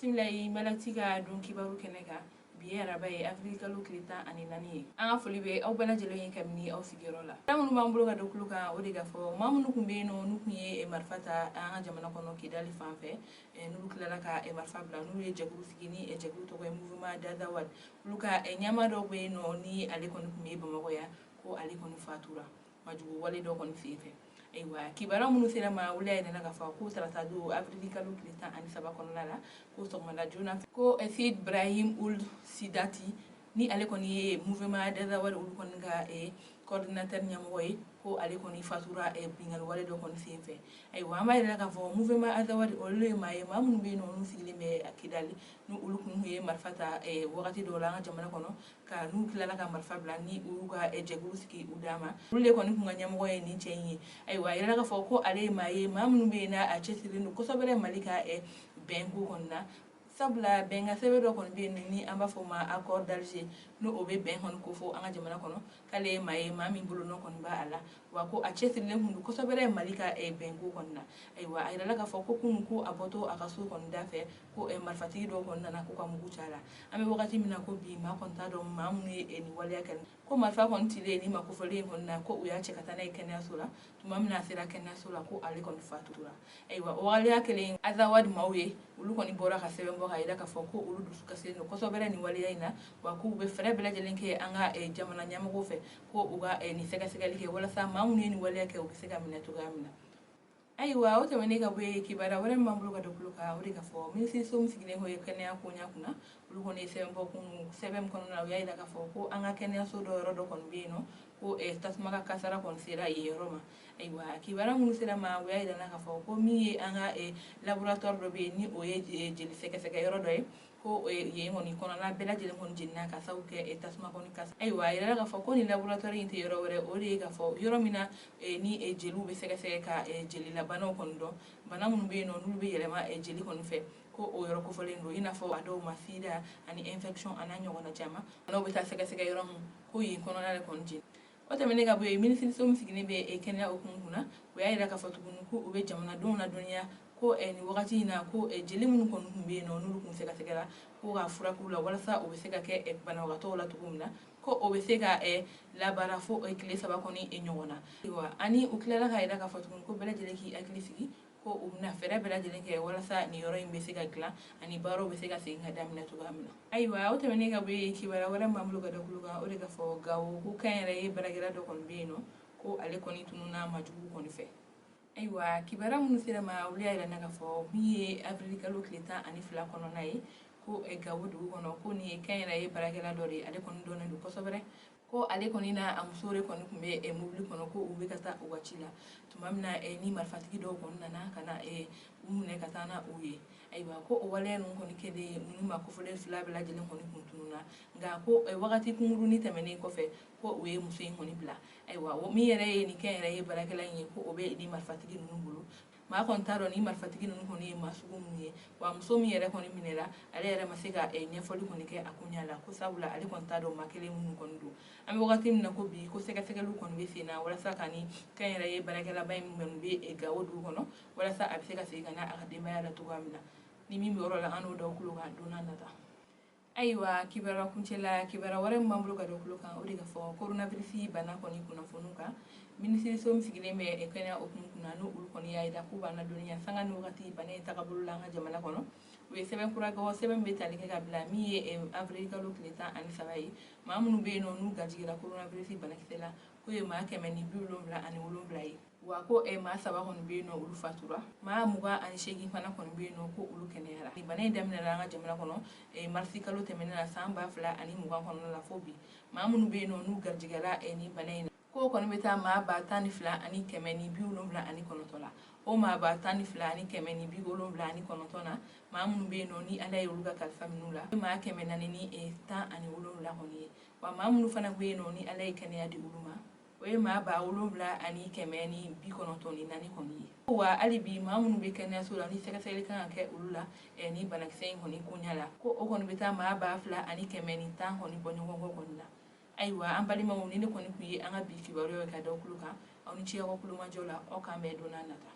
Bisimilayi, Malati ka don kibaru kɛnɛ kan. Bi ye araba ye, avril kalo tile 14 ye. An ka foli bɛ aw bɛɛ lajɛlen ye kabini aw sigiyɔrɔ la. Fɛn minnu b'an bolo ka da tulo kan, o de ka fɔ maa minnu tun bɛ yen nɔ, n'u tun ye marifa ta an ka jamana kɔnɔ Kidali fan fɛ, n'olu tilala ka marifa bila, n'u ye jɛkulu sigi ni jɛkulu tɔgɔ ye Mouvement d'Azawad, olu ka ɲɛmaa dɔw bɛ yen nɔ, ni ale kɔni tun bɛ Bamakɔ yan, ko ale kɔni fatura majugu wale dɔ kɔni sen fɛ. Ayiwa, kibaruya minnu sera ma, olu y'a yira k'a fɔ ko tarata don, avril kalo tile 13 kɔnɔna la, ko sɔgɔmada joona fɛ, ko Sid Brahim Ould Sidati, ni ale kɔni ye Mouvement d'Azawad olu kɔni ka coordinateur ɲɛmɔgɔ ye, ko ale kɔni fatura binkanni wale dɔ kɔni sen fɛ. Ayiwa, an b'a yira k'a fɔ Mouvement Azawad, olu ye maa ye, maa minnu bɛ yen nɔ, n'u sigilen bɛ Kidali, ni olu kun ye marifa ta wagati dɔw la an ka jamana kɔnɔ, ka n'u tilala ka marifa bila, ni u ka jɛkulu sigi u dama, olu de kɔni kun ka ɲɛmɔgɔ ye nin cɛ in ye. Ayiwa, a yirala k'a fɔ ko ale ye maa ye, maa minnu bɛ yen n'a cɛsirilen don kosɛbɛ Mali ka bɛnko kɔni na, sabula bɛnkan sɛbɛn dɔ kɔni bɛ yen ni an b'a fɔ o ma Accord d'Alger, n'o o bɛ bɛn kɔni kofɔ an ka jamana kɔnɔ, k'ale ye maa ye, maa min bolonɔ kɔni b'a la, wa ko a cɛsirilen kun don kosɛbɛ Mali ka bɛnko kɔni na. Ayiwa, a yirala k'a fɔ ko kunun, ko a bɔtɔ a ka so kɔni da fɛ, ko marifatigi dɔw kɔni nana ko ka mugu ci a la. An bɛ wagati min na ko bi, maa kɔni t'a dɔn maa minnu ye nin waleya kɛ. Ko marifa kɔni cilen ni ma kofɔlen in kɔni na, ko u y'a cɛ ka taa n'a ye kɛnɛyaso la. Tuma min na a sera kɛnɛyaso la, ko ale kɔni fatura. Ayiwa, o waleya kelen, Azawad maaw ye, olu kɔni bɔra ka sɛbɛn bɔ ka yira k'a fɔ ko olu dusu kasilen don kosɛbɛ nin waleya in na, wa k'u bɛ fɛɛrɛ bɛɛ lajɛlen kɛ an ka jamana ɲɛmɔgɔw fɛ, ko u ka nin sɛgɛsɛgɛli kɛ walasa maa minnu ye nin waleya kɛ, u bɛ se ka minɛ cogoya min na. Ayiwa, o tɛmɛnen ka bɔ yen, kibaruya wɛrɛ min b'an bolo ka da tulo kan, o de ka fɔ minisiriso min sigilen ko ye kɛnɛya koɲa kunna, olu kɔni ye sɛbɛn bɔ kunun. Sɛbɛn min kɔnɔna na, u y'a yira k'a fɔ ko an ka kɛnɛyaso dɔ yɔrɔ dɔ kɔni bɛ yen nɔ, ko tasuma ka kasara kɔni sera yen yɔrɔ ma. Ayiwa, kibaruya minnu sera ma, u y'a yira k'a fɔ ko min ye an ka laboratoire dɔ bɛ yen, ni o ye jeli sɛgɛsɛgɛ yɔrɔ dɔ ye, ko yen kɔni kɔnɔna bɛɛ lajɛlen kɔni jenina ka sababu kɛ tasuma kɔni kasa. Ayiwa, a yirala k'a fɔ ko nin laboratoire in tɛ yɔrɔ wɛrɛ, o de ye k'a fɔ yɔrɔ min na ni jeliw bɛ sɛgɛsɛgɛ ka jelilabanaw kɔni dɔn, bana minnu bɛ yen nɔ, n'olu bɛ yɛlɛma jeli kɔni fɛ, ko o yɔrɔ kofɔlen don, i n'a fɔ a dɔw ma sida ani infection a n'a ɲɔgɔnna caman, n'aw bɛ taa sɛgɛsɛgɛ yɔrɔ min, ko yen kɔnɔna de kɔni jeni. O tɛmɛnen ka bɔ yen, minisiriso min sigilen bɛ kɛnɛya hukumu kunna, o y'a yira k'a fɔ tuguni ko u bɛ jamanadenw ladɔnniya ko nin wagati in na, ko jeli minnu kɔni tun bɛ yen nɔ, n'olu tun sɛgɛsɛgɛra ko ka fura k'u la walasa u bɛ se ka kɛ banabagatɔw la cogo min na, ko o bɛ se ka labaara fo tile 3 kɔni ɲɔgɔn na. Ayiwa, ani u tilala k'a yira k'a fɔ tuguni ko bɛɛ lajɛlen k'i hakili sigi, ko u bɛna fɛɛrɛ bɛɛ lajɛlen kɛ walasa nin yɔrɔ in bɛ se ka dilan ani baaraw bɛ se ka segin ka daminɛ cogoya min na. Ayiwa, o tɛmɛnen ka bɔ yen, kibaruya wɛrɛ min b'an bolo ka da tulo kan, o de ka fɔ Gawo, ko kɛnyɛrɛye baarakɛla dɔ kɔni bɛ yen nɔ, ko ale kɔni tununna majugu kɔni fɛ. Ayiwa, kibaruya minnu sera ma, olu y'a yira k'a fɔ min ye avril kalo tile 12 kɔnɔna ye, ko Gawo dugu kɔnɔ, ko nin ye kɛnyɛrɛye baarakɛla dɔ de ye, ale kɔni dɔnnen don kosɛbɛ, ko ale kɔni n'a a muso de kɔni tun bɛ mobili kɔnɔ, ko u bɛ ka taa u ka ci la, tuma min na ni marifatigi dɔw kɔni nana ka na u minɛ ka taa na u ye. Ayiwa, ko o waleya ninnu kɔni kɛlen, ninnu maa kofɔlen fila bɛɛ lajɛlen kɔni kun tununna, nka ko wagati kunkurunin tɛmɛnen kɔfɛ, ko u ye muso in kɔni bila. Ayiwa, min yɛrɛ ye nin kɛnyɛrɛye baarakɛla in ye, ko o bɛ ni marifatigi ninnu bolo. Maa kɔni t'a dɔn ni marifatigi ninnu kɔni ye maa sugu minnu ye, wa muso min yɛrɛ kɔni minɛla, ale yɛrɛ ma se ka ɲɛfɔli kɔni kɛ a koɲa la, ko sabula ale kɔni t'a dɔn maa kelen minnu kɔni don. An bɛ wagati min na ko bi, ko sɛgɛsɛgɛliw kɔni bɛ sen na walasa ka ni kɛnyɛrɛye baarakɛlaba in minnu bɛ Gawo dugu kɔnɔ, walasa a bɛ se ka segin ka na a ka denbaya la cogoya min na. Ni min bɛ yɔrɔ la, an n'o da tulo kan don n'a nata. Ayiwa, kibaruya kuncɛ la, kibaruya wɛrɛ min b'an bolo ka da tulo kan, o de ka fɔ coronavirus bana kɔni kunnafoniw kan. Minisiriso min sigilen bɛ kɛnɛya hukumu kunna, n'o olu kɔni y'a yira k'u b'an ladɔnniya sanga ni wagati bana in tagabolo la an ka jamana kɔnɔ, u ye sɛbɛn kura bɔ, sɛbɛn bɛ tali kɛ ka bila min ye avril kalo tile 13 ye. Maa minnu bɛ yen nɔ, n'u garijɛgɛra coronavirus banakisɛ la, k'o ye maa 177 ye, wa ko maa 3 kɔni bɛ yen nɔ, olu fatura, maa 28 fana kɔni bɛ yen nɔ, ko olu kɛnɛyara. Nin bana in daminɛna an ka jamana kɔnɔ marisi kalo tɛmɛnen na san 2020 kɔnɔna la fo bi. Maa minnu bɛ yen nɔ, n'u garijɛgɛra nin bana in na, k'o kɔni bɛ taa maa 12,179 la. O maa 12,179 na, maa minnu bɛ yen nɔ, ni Ala ye olu ka kalifa minnu la, maa 417 kɔni ye, wa maa minnu fana bɛ yen nɔ, ni Ala ye kɛnɛya di olu ma, o ye maa 7194 kɔni ye. Wa hali bi, maa minnu bɛ kɛnɛyaso la, ni sɛgɛsɛgɛli kan ka kɛ olu la ni banakisɛ in kɔni koɲa la, ko o kɔni bɛ taa maa 2110 kɔni bɔ ɲɔgɔn kɔ kɔni na. Ayiwa, an balimaw, ni ne kɔni tun ye an ka bi kibaruyaw ye ka da tulo kan. Aw ni ce aw ka kulomajɔ la. Aw k'an bɛn don n'a nata.